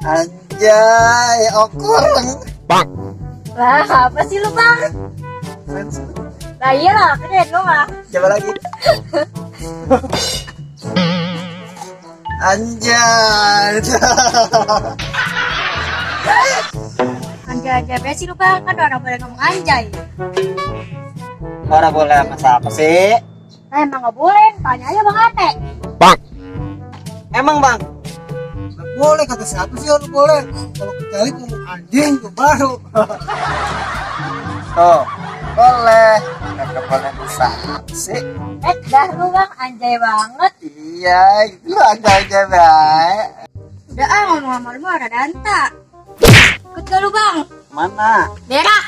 Anjay, okoreng. Bang. Lah, apa sih lu, Bang? Lah iyalah, keren lu mah. Coba lagi. Anjay. Anjay aja sih lu, Bang. Kan orang boleh ngomong anjay. Orang boleh masa apa sih? Nah, emang gak boleh. Tanya aja Bang Ate. Bang. Emang bang? Nggak boleh, kata siapa sih orang boleh? Kalau kecuali ngomong anjing tuh baru. Oh, boleh. Nggak boleh masa apa sih? Dah lu Bang, anjay banget. Iya, itu aja baik. Udah ngomong sama lu ada danta. Ikut gak lu Bang? Mana? Berak.